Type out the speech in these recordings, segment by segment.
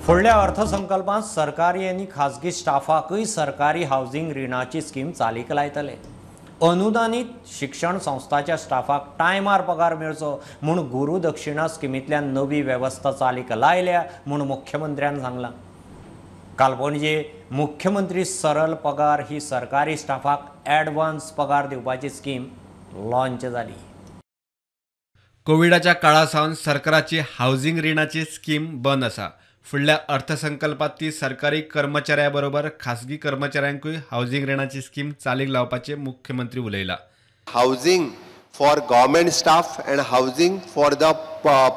फुडल्या अर्थसंकल्पांत सरकारी आनी खाजगी स्टाफाकूय सरकारी हावजींग रिणाची स्कीम चालीक लायतले. अनुदानीत शिक्षण संस्थाच्या स्टाफाक टायमार पगार मेळचो म्हूण गुरुदक्षिणा स्किमींतल्यान नवी वेवस्था चालीक लायल्या म्हूण मुख्यमंत्र्यान सांगलां. काल पणजे मुख्यमंत्री सरळ पगार ही सरकारी स्टाफाक ॲडवान्स पगार दिवपाची स्कीम लॉन्च जाली. कोविडाच्या काळा सावन सरकाराची हावजींग रिणाची स्कीम बंद आसा. फुडल्या अर्थसंकल्पात ती सरकारी कर्मचाऱ्या बरोबर खासगी कर्मचाऱ्यांकूय हावजींग रिणाची स्कीम चालीक लावपाचे मुख्यमंत्री उलयला. Housing for government staff and housing for the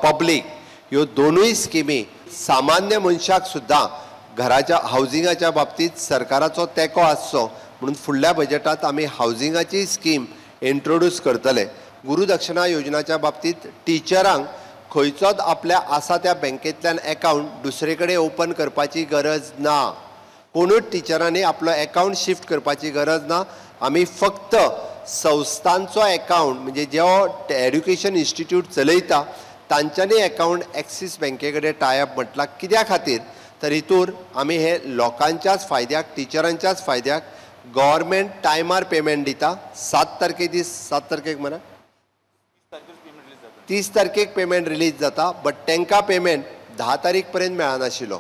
public ह्यो दोनूय स्किमी सामान्य मनशाक सुद्दां घराच्या हावजिंगाच्या बाबतींत सरकाराचो तेंको आसचो म्हणून फुडल्या बजेटांत आमी हावजिंगाची स्कीम इंट्रोड्यूस करतले. गुरुदक्षिणा योजनाच्या बाबतींत टिचरांक खंयचोच आपल्या आसा त्या बँकेंतल्यान एकावंट दुसरे कडेन ओपन करपाची गरज ना. कोणूच टिचरांनी आपलो एकावंट शिफ्ट करपाची गरज ना. आमी फक्त संस्थांचो एकावंट म्हणजे जो एड्युकेशन इन्स्टिट्यूट चलयता तांच्यांनी एकावंट एक्सीस बँके कडेन टायप म्हटलां. कित्या खातीर तर हितूर आमी हे लोकांच्याच फायद्याक, टिचरांच्याच फायद्याक गव्हर्मेंट टायमार पेमेंट दिता. 7 तारखे दीस 7 तारखेक म्हणा 30 तारखेक पेमेंट रिलीज जाता, बट तांकां पेमेंट 10 तारीख पर्यंत मेळनाशिल्लो.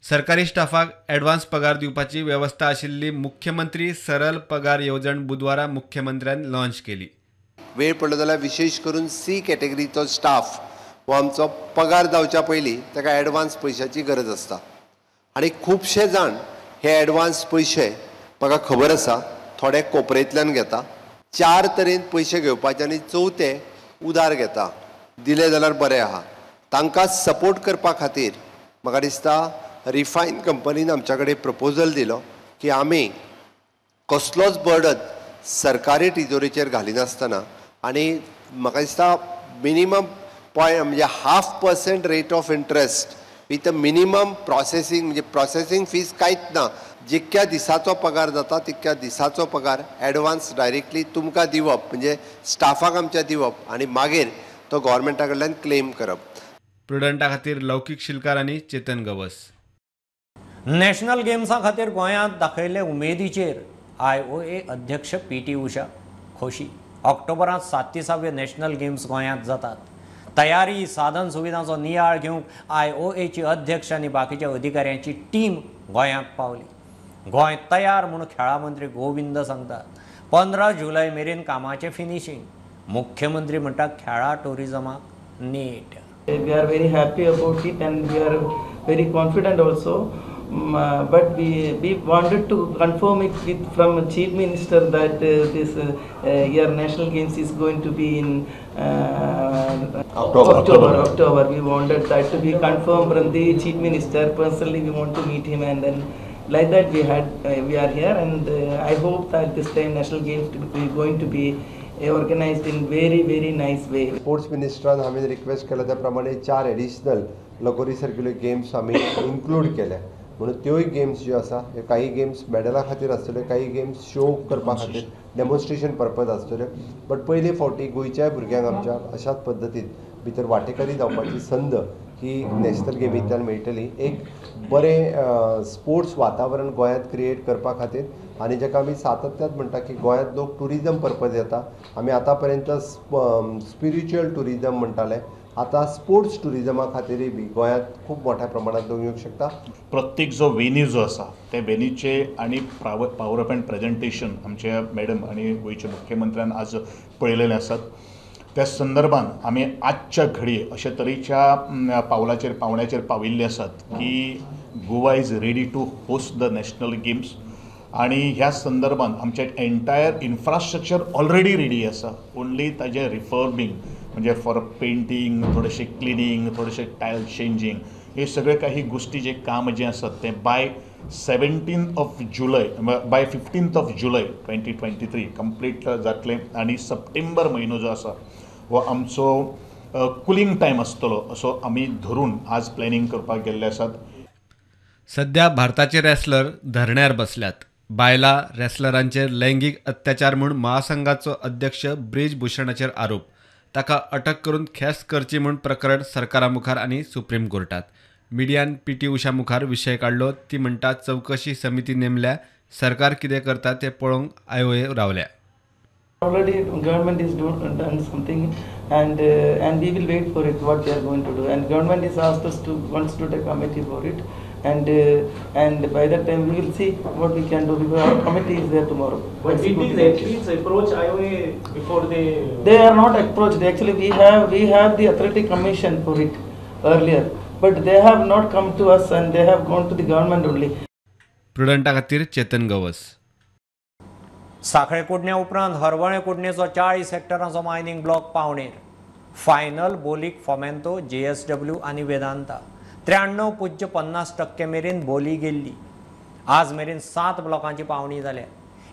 सरकारी स्टाफाक ॲडव्हान्स पगार दिवपाची वेवस्था आशिल्ली मुख्यमंत्री सरळ पगार येवजण बुधवारा मुख्यमंत्र्यान लॉन्च केली. वेळ पडलो जाल्यार विशेष करून सी कॅटेगरीचो स्टाफ हो आमचो पगार जावच्या पयलीं ताका ॲडवान्स पयशाची गरज आसता आनी खुबशे जाण हे ॲडवान्स पयशे म्हाका खबर आसा थोडे कोपरेंतल्यान घेता, 4 तरेन पयशे घेवपाचे आनी चवथे उदार घेता. दिले जाल्यार बरें आहा. तांकां सपोर्ट करपा खातीर म्हाका दिसता रिफायन कंपनीन आमच्या कडेन प्रपोजल दिलो की आमी कसलोच बर्डन सरकारी तिजोरेचेर घालिनासतना आनी म्हाका दिसता मिनिमम पॉयंट म्हणजे 0.5% rate of interest with a minimum processing म्हणजे प्रोसेसींग फीस कांयच ना. जितक्या दिसाचो पगार जाता तितक्या दिसाचो पगार ॲडवान्स डायरेक्टली तुमकां दिवप म्हणजे स्टाफाक आमच्या दिवप आनी मागीर तो गव्हर्मेंटा कडल्यान क्लेम करप. प्रुडंटा खातीर लौकीक शिलकार आनी चेतन गवस. नॅशनल गेम्सां खातीर गोंयांत दाखयल्ले उमेदीचेर IOA अध्यक्ष PT Usha खोशी. ऑक्टोबरांत 37व्या नॅशनल गेम्स गोंयांत जातात. तयारी साधन सुविधांचो नियाळ घेवंक IOAची अध्यक्ष आनी बाकीच्या अधिकाऱ्यांची टीम गोंयांत पावली. गोंय तयार म्हूण खेळां मंत्री गोविंद सांगतात. 15 जुलय मेरेन कामाचें फिनिशींग. मुख्यमंत्री म्हणटा खेळां टुरिजमाक नेट. We are very happy about it and we are very confident also. But we wanted to confirm it with from Chief Minister that this year National Games is going to be in October. We wanted that to be confirmed from the Chief Minister. Personally, we want to meet him, and then like that we are here, and I hope that this time National Games to be going to be organized in very very nice way. Sports मिनिस्टरान हांवें request केला त्या प्रमाणे 4 additional लगोरी सारकिल्ल्यो games आमी include केल्या म्हणून त्योय games ज्यो आसा ह्यो काही गेम्स मेडला खातीर आसतल्यो, काही गेम्स शो करपा खातीर डेमॉन्स्ट्रेशन पर्पज आसतल्यो. बट पयले फावटी गोंयच्या भुरग्यांक आमच्या अशाच पद्दतीन भितर वांटेकारी जावपाची संद ही नॅशनल गेमींतल्यान मेळटली. एक बरें स्पोर्ट्स वातावरण गोंयांत क्रिएट करपा खातीर आनी जाका आमी सातत्यान म्हणटा की गोंयांत लोक ट्युरिजम पर्पज येता. आमी आतां पर्यंत स्पिरिच्युअल ट्युरिजम म्हणटाले, आतां स्पोर्ट्स ट्युरिजमा खातीरय बी गोंयांत खूब मोठ्या प्रमाणांत लोक येवंक शकता. प्रत्येक जो वेन्यू जो आसा त्या वेन्यूचे आनी पावर पॉयंट प्रेजेंटेशन आमच्या मॅडम आनी गोंयच्या मुख्यमंत्र्यान आज पळयलेलें आसात. त्या संदर्भान आमी आजच्या घडये अशे तरेच्या पावलाचेर पावण्याचेर पाविल्ले आसात की Goa is ready to host the national games. आनी ह्या संदर्भान आमचें एंटायर इन्फ्रास्ट्रक्चर ऑलरेडी रेडी आसा. ओन्ली ताजें रिफर्बींग म्हणजे फॉर पेंटींग, थोडेशें क्लिनींग, थोडेशें टायल चेंजींग, हे सगळे काही गोष्टी जे काम जें आसा तें by 17th of July by 15th of July 2023 complete जातलें. आनी सप्टेंबर म्हयनो जो आसा हो आमचो कुलींग टायम आसतलो असो आमी धरून आज प्लॅनिंग करपाक गेल्ले आसात. सध्या भारताचे रेसलर धरण्यार बसल्यात. बायला रेसलरांचेर लैंगीक अत्याचार म्हूण महासंघाचो अध्यक्ष ब्रिज भूषणाचेर आरोप. ताका अटक करून ख्यास्त करची म्हूण प्रकरण सरकारा मुखार आनी सुप्रीम कोर्टात. मिडियान पी टी उषा मुखार विशय काडलो. ती म्हणटा चवकशी समिती नेमल्या, सरकार कितें करता तें पळोवंक आयओए रावल्या. Already government is done something and we will wait for it what they are going to do, and government is asked us to wants to take committee for it, and by that time we will see what we can do because our committee is there tomorrow. But did these athletes approach IOA before they? They are not approached. Actually, we have the athletic commission for it earlier, but they have not come to us and they have gone to the government only. प्रुडंटा खातीर चेतन गवस. साखळे कुडण्या उपरांत हरवळे कुडणेचो 40 हेक्टरांचो mining block पावणेर. Final बोलीक Fomento, JSW आनी वेदांता 93.50% मेरेन बोली गेल्ली. आज मेरेन 7 ब्लॉकांची पावणी जाल्या.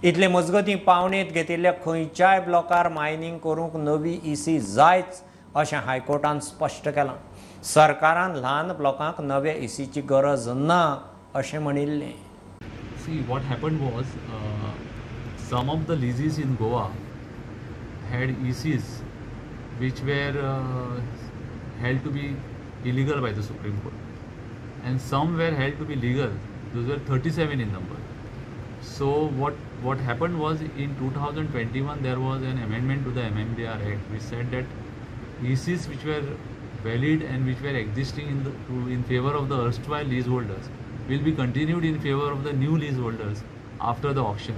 इतले मजगतीं पावणेंत घेतिल्ल्या खंयच्याय ब्लॉकार मायनिंग करूंक नवी EC जायच अशें हायकोर्टान स्पश्ट केलां. सरकारान ल्हान ब्लॉकांक नव्या ECची गरज ना अशें म्हणिल्लें. See, what happened was some of the leases in Goa had ECs which were held to be illegal by the Supreme Court, and some were held to be legal. Those were 37 in number. So what happened was, in 2021 there was an amendment to the MMDR Act which said that ECs which were valid and which were existing in favor of the erstwhile leaseholders will be continued in favor of the new leaseholders after the auction.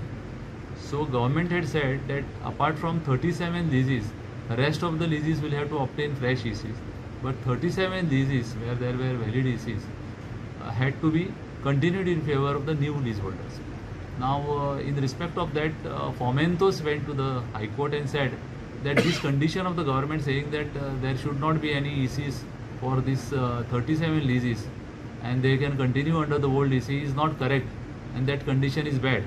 So government had said that apart from 37 leases, rest of the leases will have to obtain fresh ECs. But 37 leases where there were valid ECs had to be continued in favor of the new leaseholders. Now in respect of that, Fomentos went to the High Court and said that this condition of the government saying that there should not be any ECs for this 37 leases and they can continue under the old EC is not correct, and that condition is bad.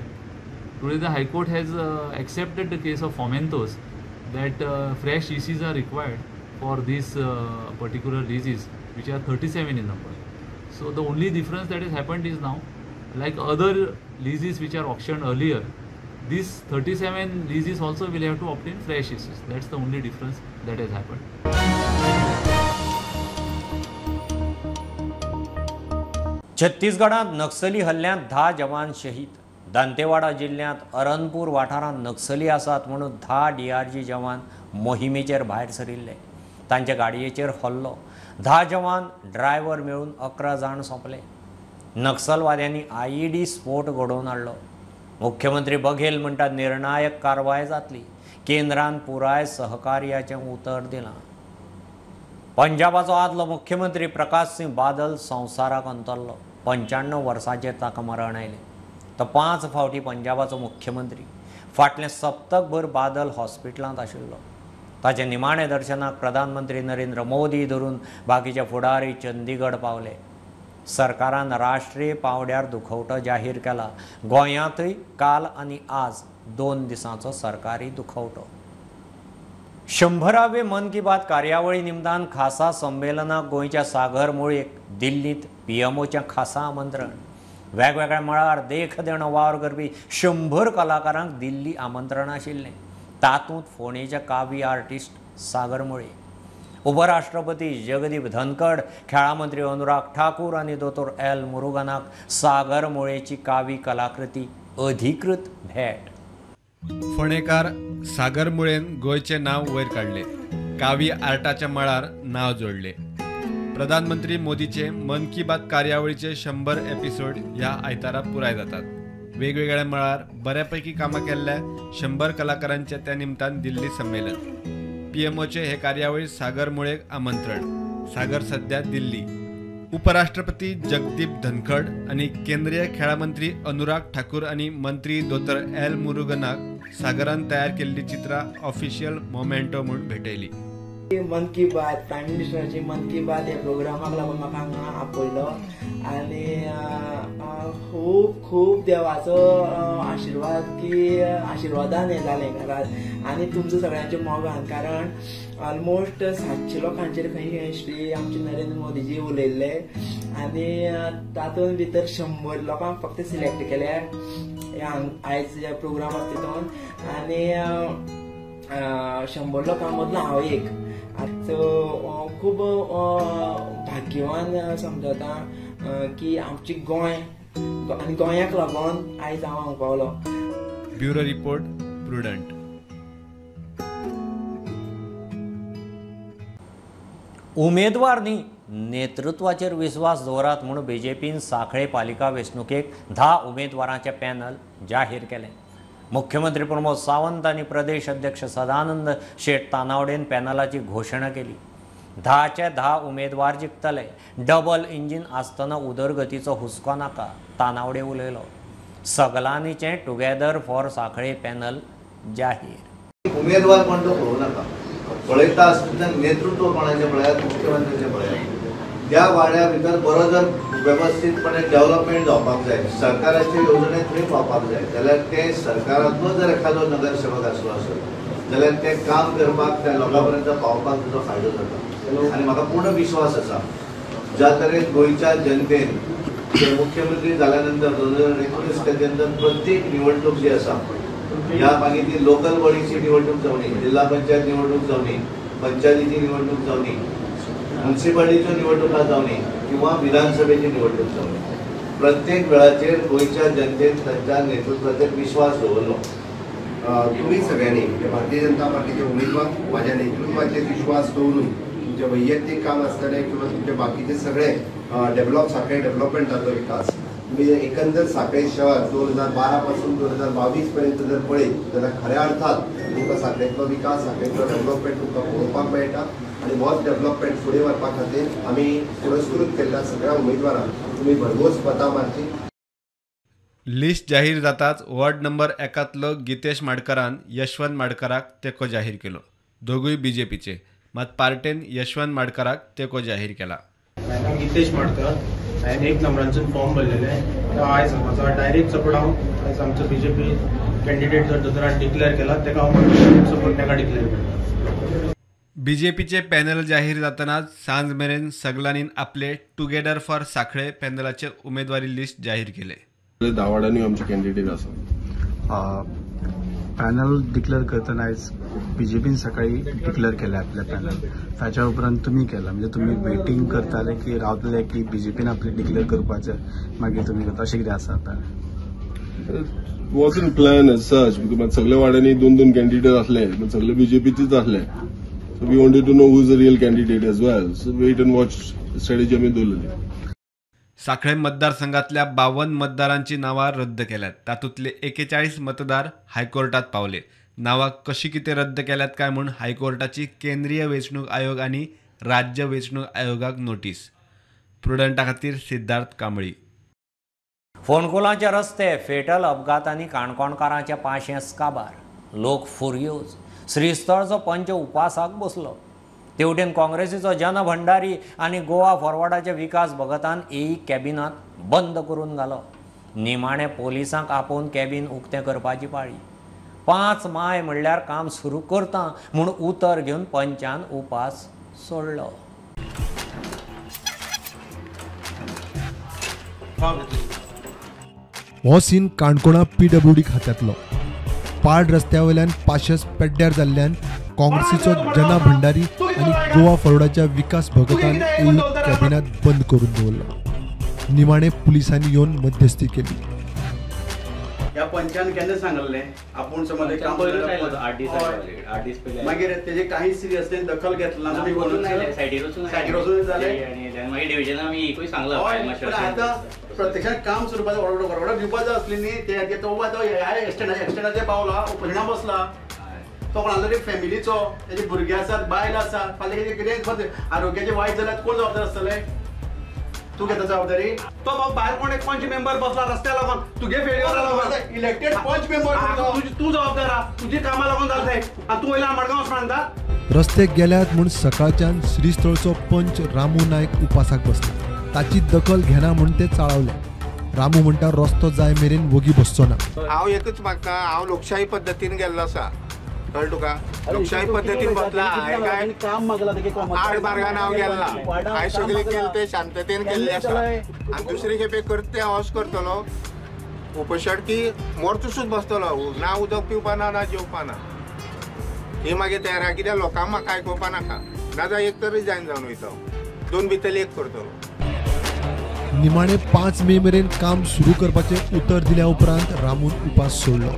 Today the High Court has accepted the case of Fomentos that fresh ECs are required for these particular leases, which are 37 in number. So the only difference that has happened is now, like other leases which are auctioned earlier, these 37 leases also will have to obtain fresh ECs. That's the only difference that has happened. छत्तीसगडांत नक्सली हल्ल्यांत 10 जवान शहीद. दांतेवाडा जिल्ल्यांत अरनपूर वाठारांत नक्सली आसात म्हणून 10 DRG जवान मोहिमेचेर भायर सरिल्ले. तांच्या गाडयेचेर हल्लो. 10 जवान ड्रायव्हर मेळून 11 जाण सोंपले. नक्सलवाद्यांनी IED स्फोट घडोवन हाडलो. मुख्यमंत्री बघेल म्हणटा निर्णायक कारवाय जातली. केंद्रान पुराय सहकार्याचें उतर दिलां. पंजाबाचो आदलो मुख्यमंत्री प्रकाश सिंह बादल संवसाराक अंतरलो. 95 वर्सांचेर ताका मरण आयलें. तो 5 फावटी पंजाबाचो मुख्यमंत्री. फाटलें सप्तकभर बादल हॉस्पिटलांत आशिल्लो. ताचे निमाणे दर्शनाक प्रधानमंत्री नरेंद्र मोदी धरून बाकीचे फुडारी चंदीगड पावले. सरकारान राष्ट्रीय पावंड्यार दुखवटो जाहीर केला. गोंयांतय काल आनी आज 2 दिसांचो सरकारी दुखवटो. 100वे मन की बात कार्यावळी निमतान खासा संमेलनाक गोंयच्या सागर मुळेक दिल्लींत PMOचें खासा आमंत्रण. वेगवेगळ्या मळार देख देणो वावर करपी 100 कलाकारांक दिल्ली आमंत्रण आशिल्लें. तातूंत फोंडेचे कावी आर्टिस्ट सागर मुळे, उपराष्ट्रपती जगदीप धनखड, खेळां मंत्री अनुराग ठाकूर आनी दोतोर एल मुरुगनाक सागर मुळेची कावी कलाकृती अधिकृत भेट. फोंडेकार सागर मुळेन गोंयचें नांव वयर काडलें, कावी आर्टाच्या मळार नांव जोडलें. प्रधानमंत्री मोदीचे मन की बात कार्यावळीचे 100 एपिसोड ह्या आयतारा पुराय जातात. वेगवेगळ्या मळार बऱ्यापैकी कामां केल्ल्या 100 कलाकारांच्या त्या निमतान दिल्ली संमेलन. PMOचे हे कार्यावळी सागर मुळेक आमंत्रण. सागर सध्या दिल्ली. उपराष्ट्रपती जगदीप धनखड आनी केंद्रीय खेळां मंत्री अनुराग ठाकूर आनी मंत्री दोतोर एल मुरुगनाक सागरान तयार केल्ली चित्रां ऑफिशियल मोमेंटो म्हूण भेटयली. मन की बात प्रायम मिनिस्टराची मन की बात ह्या प्रोग्रामाक लागून म्हाका हांगा आपयलो आनी खूब खूब देवाचो आशिर्वाद की आशिर्वादान हें जालें घरांत आनी तुमचो सगळ्यांच्या मोगान, कारण ऑलमोस्ट 700 लोकांचेर खंय श्री आमचे नरेंद्र मोदीजी उलयल्ले आनी तातूंत भितर 100 लोकांक फक्त सिलेक्ट केले आयज जे प्रोग्राम आसा तितून आनी 100 लोकां मदलो हांव एक. सो खूब भाग्यवान समजता की आमची गोंय आनी गोंयाक लागून आयज हांव हांगा पावलो. Bureau report, Prudent. उमेदवार न्ही, नेतृत्वाचेर विस्वास दवरात म्हूण बीजेपीन सांखळे पालिका वेंचणुकेक 10 उमेदवारांचें पॅनल जाहीर केलें. मुख्यमंत्री प्रमोद सावंत आनी प्रदेश अध्यक्ष सदानंद शेट तानावडेन पॅनलाची घोशणा केली. 10चे 10 उमेदवार जिखतले. डबल इंजीन आसतना उदरगतीचो हुस्को नाका, तानावडे उलयलो. सगलांनीचें टुगेदर फॉर सांखळे पॅनल जाहीर. उमेदवार कोण तो पळोवं नाका, पळयता आसतना नेतृत्व कोणाचें पळयात, मुख्यमंत्र्याचें पळयात. त्या वाड्या भितर बरो जर वेवस्थीतपणे डेव्हलपमेंट जावपाक जाय, सरकाराचे येवजणे थंय पावपाक जाय जाल्यार ते सरकारांतलो जर एखादो नगरसेवक आसलो आसत जाल्यार तें काम करपाक त्या लोकां पर्यंत पावपाक ताचो फायदो जाता. आनी म्हाका पूर्ण विश्वास आसा ज्या तरेन गोंयच्या जनतेन मुख्यमंत्री जाल्या नंतर 2019 तेच्या नंतर प्रत्येक निवडणूक जी आसा ह्या मागीर ती लोकल बॉडीची निवडणूक जावनी, जिल्हा पंचायत निवडणूक जावनी, पंचायतीची निवडणूक जावनी, म्युनिसिपालिटीच्यो निवडणुका जावनी किंवा विधानसभेची निवडणूक जावनी, प्रत्येक वेळाचेर गोंयच्या जनतेन तांच्या नेतृत्वाचेर विश्वास दवरलो. तुम्ही सगळ्यांनी म्हणजे भारतीय जनता पार्टीचे उमेदवार माझ्या नेतृत्वाचेर विश्वास दवरून तुमचे वैयक्तिक काम आसतलें किंवा तुमचे बाकीचे सगळे डेव्हलप सांखळे डेव्हलपमेंट जातलो विकास तुम्ही एकंदर सांखळे शहर 2012 पासून 2022 पर्यंत जर पळयत जाल्यार खऱ्या अर्थान तुमकां सांखळेंतलो विकास, सांखळेंतलो डेव्हलपमेंट तुमकां पळोवपाक मेळटा. आनी होच डेव्हलपमेंट फुडें व्हरपा खातीर आमी पुरस्कृत केल्ल्या सगळ्या उमेदवारांक तुमी भरघोस मतां मारची. लिस्ट जाहीर जाताच वॉर्ड नंबर 1तलो गितेश माडकरान यशवंत माडकराक तेंको जाहीर केलो. दोगूय बीजेपीचे, मात पार्टेन यशवंत माडकराक तेंको जाहीर केला. गितेश माडकर, हांवें 1 नंबरांसून फॉर्म भरलेले. आतां आयज म्हाजो डायरेक्ट सपोर्ट हांव आयज आमचो बीजेपी कॅन्डिडेट जो दोतोरान डिक्लेअर केला ताका हांव सपोर्ट ताका डिक्लेअर करता. बीजेपीचे पॅनल जाहीर जातनाच सांज मेरेन सगल्यांनी आपले टुगेदर फॉर सांखळे पॅनलाचे उमेदवारी लिस्ट जाहीर केले. 10 वार्डांनी आमचे कॅन्डिडेट आसा. पॅनल डिक्लेअर करतना आयज बीजेपीन सकाळी डिक्लेअर केलें आपलें पॅनल, ताच्या उपरांत तुमी केलां, म्हणजे तुमी वेटींग करताले की रावतले की बीजेपीन आपलें डिक्लेअर करपाचें मागीर तुमी करता, अशें कितें आसा panel? Wasn't plan as such because सगळ्या वाड्यांनी 2-2 कॅन्डिडेट आसले, सगळे बीजेपीचेच आसले. So we wanted to know who is the real candidate as well. So wait and watch strategy आमी दवरलेली. सांखळे मतदारसंघातल्या 52 मतदारांची नावां रद्द केल्यात. तातूंतले 41 मतदार हायकोर्टात पावले. नावां कशी कितें रद्द केल्यात काय म्हूण हायकोर्टाची केंद्रीय वेंचणूक आयोग आनी राज्य वेंचणूक आयोगाक नोटीस. प्रुडंटा खातीर सिद्धार्थ कांबळी. फोंडकुलांचे रस्ते फेटल अपघातांनी काणकोणकारांचे पाशेंस काबार, लोक फुरयोज. श्रीस्थळचो पंच उपासाक बसलो. तेवटेन काँग्रेसीचो जन भंडारी आनी गोवा फॉरवर्डाचे विकास भगतान एई कॅबिनांत बंद करून घालो. निमाणे पोलिसांक आपोवन कॅबीन उक्तें करपाची पाळी. 5 माय म्हणल्यार काम सुरू करता म्हूण उतर घेवन पंचान उपास सोडलो. हो सीन काणकोणा पीडब्ल्यूडी खात्यांतलो. पाड रस्त्या वयल्यान पाशेस पेड्ड्यार जाल्ल्यान काँग्रेसीचो जना भंडारी आनी गोवा फॉरवर्डाच्या विकास भगतान एई कॅबिनात बंद करून दवरलो. निमाणे पुलिसांनी येवन मध्यस्थी केली. ह्या पंचान केन्ना सांगल्लें आपूण समज काम मागीर तेजे काही सिरियसली दखल घेतला ना, सायडीर वचून जालें. मागीर डिविजनान आमी एकूय सांगलां. आतां प्रत्यक्षात काम सुरू ऑर्डर दिवपाक जाय आसली न्ही, ते तो ह्या एक्सटेंडाचेर पावला, उपोशणा बसला. तो कोणालो तरी फॅमिलीचो, तेजे भुरगे आसात, बायल आसा, फाल्यां कितें आरोग्याचें वायट जाल्यार कोण जबाबदार आसतले? तूं घेता जबाबदारी? तो बाबा भायर कोण एक पंच मेंबर बसला रस्त्या लागून, तुगे फेलियर लागून इलेक्टेड पंच मेंबर तूं जबाबदार आहा, तुजी कामां लागून जालें आनी तूं वयल्यान मडगांव वचून सांगता. रस्ते गेल्यात म्हूण सकाळच्यान श्रीस्थळचो पंच रामू नायक उपासाक बसला. ताची दखल घेना म्हूण ते चाळवले. रामू म्हणटा रस्तो जाय मेरेन वोगी बसचो ना. हांव एकूच मागता, हांव लोकशाही पद्दतीन गेल्लो आसा, कळ्ळें तुका? लोकशाही पद्दतीन बसला. हांवें काय आड मार्गान हांव गेल्ला, हांवें सगळें केलें तें शांततेन केल्लें आसा. आनी दुसरे खेपे करता तें हांवच करतलो. उपोशण की मोर्चो सुद्दां बसतलो, ना उदक पिवपा ना, ना जेवपा ना. ही मागीर तयार आहा कित्याक लोकांक म्हाका आयकुपा नाका. नाजाल्यार एक तर रिजायन जावन वयता, दोन भितरले एक करतलो. निमाणे 5 मे मेरेन काम सुरू करपाचें उतर दिल्या उपरांत रामून उपास सोडलो.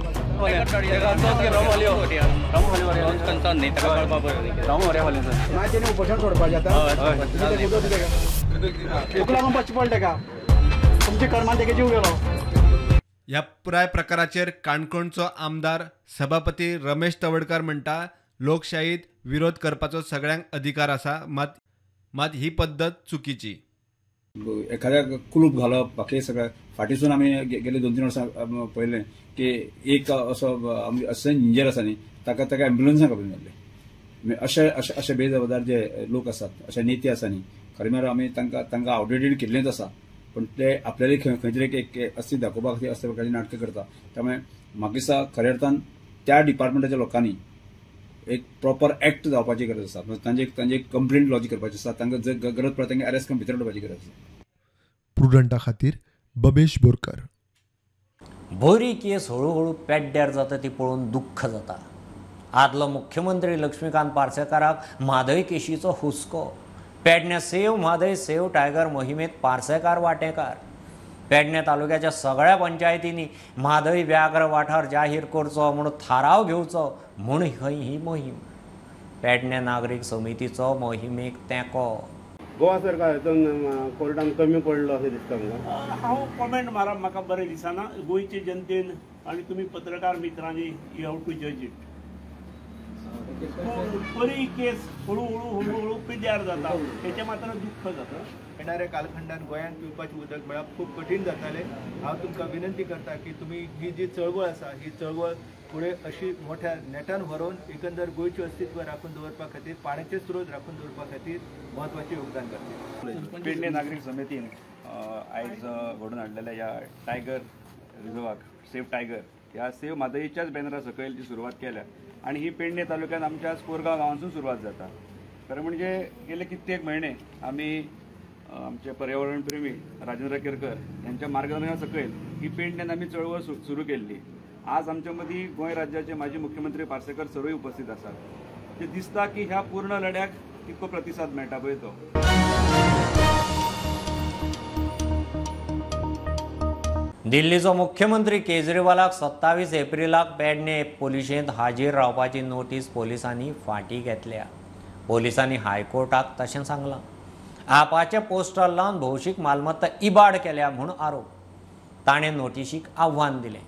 ह्या पुराय प्रकाराचेर काणकोणचो आमदार सभापती रमेश तवडकर म्हणटा, लोकशाहीत विरोध करपाचो सगळ्यांक अधिकार आसा, मात ही पद्दत चुकीची. एखाद्याक कुलूप घालप बाकी सगळें फाटीसून आमी गेले 2-3 वर्सां पळयलें की एक असो असिस्टंट इंजिनियर आसा न्ही, ताका ताका एम्ब्युलन्सान कापून घातले. अशे अशे अशे बेजबाबदार जे लोक आसात, अशे नेते आसा न्ही, खरें म्हळ्यार आमी तांकां आवडेटेड केल्लेंच आसा, पण ते आपल्याला खंय तरी एक अस्तित्व दाखोवपा खातीर असल्या प्रकारची नाटकां करता. त्यामुळे म्हाका दिसता खऱ्या अर्थान त्या डिपार्टमेंटाच्या लोकांनी एक प्रॉपर एक्ट जावपाची गरज आसा. तांचे तांचे कंप्लेंट लॉज करपाची आसा, तांकां जर गरज पडटा तांकां अरेस्ट करून भितर उडोवपाची गरज आसा. प्रुडंटा खातीर बबेश बोरकर. बरी केस हळूहळू पेड्ड्यार जाता ती पळोवन दुख्ख जाता. आदलो मुख्यमंत्री लक्ष्मीकांत पार्सेकाराक म्हादय केशीचो हुस्को. Pernem save Mhadei save tiger मोहिमेत पार्सेकार वांटेकार. पेडणे तालुक्याच्या सगळ्या पंचायतींनी म्हादय व्याघ्र वाठार जाहीर करचो म्हूण थाराव घेवचो म्हूण खंय ही मोहीम. पेडणे नागरीक समितीचो मोहिमेक तेंको. गोवा सरकार हितून कोर्टान कमी पडलो अशें दिसता म्हाका. हांव कॉमेंट मारप म्हाका बरें दिसना. गोंयचे जनतेन आनी तुमी पत्रकार मित्रांनी you have to जज it. बरी केस हळूहळू हळूहळू पिड्ड्यार जाता, हेचें मात्र दुख्ख जाता. येणाऱ्या कालखंडात गोंयांत पिवपाचें उदक मेळप खूब कठीण जातालें. हांव तुमकां विनंती करता की तुमी ही जी चळवळ आसा ही चळवळ फुडें अशी मोठ्या नेटान व्हरोवन एकंदर गोंयचें अस्तित्व राखून दवरपा खातीर, पाण्याचे स्रोत राखून दवरपा खातीर म्हत्वाचें योगदान करचें. पेडणे नागरीक समितीन आयज घडोवन हाडलेल्या ह्या टायगर रिजर्वाक सेव टायगर ह्या सेव म्हादयच्याच बॅनरा सकयल जी सुरवात केल्या आनी ही पेडणे तालुक्यांत आमच्या कोरगांव गांवांतसून सुरवात जाता. खरें म्हणजे गेले कित्येक म्हयने आमी आमचे पर्यावरण प्रेमी राजेंद्र केरकर यांच्या मार्गदर्शना सकयल ही पेडण्यान आमी चळवळ सुरू केल्ली. आज आमच्या मदीं गोंय राज्याचे माजी मुख्यमंत्री पार्सेकर सरूय उपस्थित आसात. ते दिसता की ह्या पूर्ण लढ्याक कितको प्रतिसाद मेळटा पळय तो. दिल्लीचो मुख्यमंत्री केजरीवालाक 27 एप्रिलाक पेडणे पोलिशेंत हाजीर रावपाची नोटीस पोलिसांनी फाटीं घेतल्या. पोलिसांनी हायकोर्टाक तशें सांगलां. आपाचें पोस्टर लावन भौशीक मालमत्ता इबाड केल्या म्हूण आरोप. ताणें नोटिशीक आव्हान दिलें.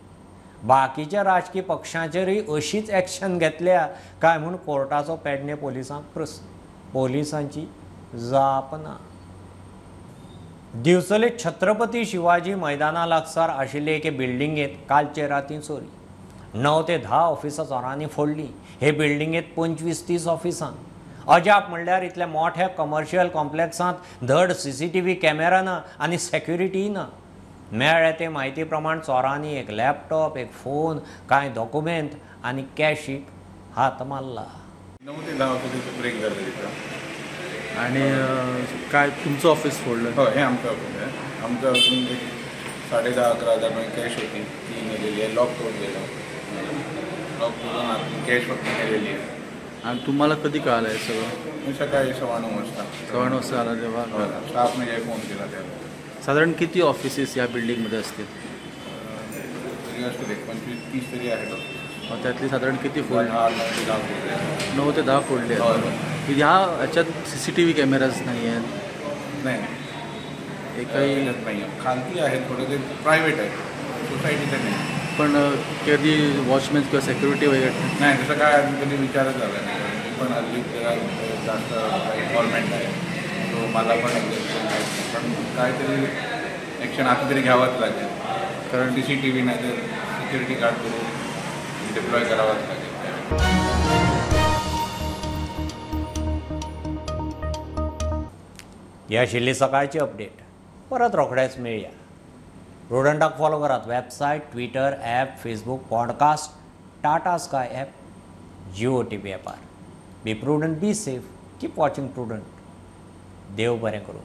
बाकीच्या राजकी पक्षांचेरूय अशीच एक्शन घेतल्या काय म्हूण कोर्टाचो पेडणे पोलिसांक प्रस्न. पोलिसांची जाप ना. दिवचले छत्रपती शिवाजी मैदाना लागसार आशिल्ले एके बिल्डिंगेंत कालचे रातीं चोरी. 9 ते 10 ऑफिसां चोरांनी फोडलीं. हे बिल्डिंगेंत 25-30 ऑफिसां. अजाप म्हणल्यार इतल्या मोठ्या कमर्शियल कॉम्प्लेक्सांत धड CCTV camera ना आनी सेक्युरिटीय ना. मेळ्ळे ते म्हायती प्रमाण चोरांनी एक लॅपटॉप, एक फोन, कांय डॉक्युमेंट आनी कॅशीक हात मारला. 9 ते 10 ऑफिसाचो ब्रेक जालो तिथं. आणि काय तुमचं ऑफिस फोडलं? हो, हे आमचं ऑफिस आहे. आमचं अजून एक 10.5-11 हजार कॅश होती, ती नेलेली आहे. लॉक तोडलेलं, लॉक तोडून कॅश फक्त नेलेली आहे. आणि तुम्हाला कधी कळालं हे सगळं? सकाळी 9:15 वाजता. 9:15 वाजता आला तेव्हा स्टाफने जे फोन केला तेव्हा. साधारण किती ऑफिसेस या बिल्डिंगमध्ये असतील? तरी असतील 25-30 तरी आहेत. त्यातली साधारण किती फोडले? 9 ते 10 फोडले. 9 ते 10 फोडले. ह्या ह्याच्यात CCTV cameras नाही आहेत? नाही, एकही नाही. खालती आहेत थोडे, ते प्रायव्हेट आहेत, सोसायटीचे नाही. पण कधी वॉचमॅन किंवा सेक्युरिटी वगैरे नाही, तसं काय अजून कधी विचारच झाला नाही. मी पण हल्ली जरा जास्त इन्व्हॉल्वमेंट आहे, तो मला पण पण काहीतरी ॲक्शन आता तरी घ्यावंच लागेल, कारण CCTV नाही तर सिक्युरिटी गार्ड करून डिप्लॉय करावाच लागेल. ही आशिल्ली सकाळची अपडेट. परत रोखडेच मेळया. प्रुडंटाक फॉलो करात website, Twitter, app, Facebook, podcast, Tata Sky app, Jio TV ॲपार. Be prudent, be safe, keep watching Prudent. देव बरें करूं.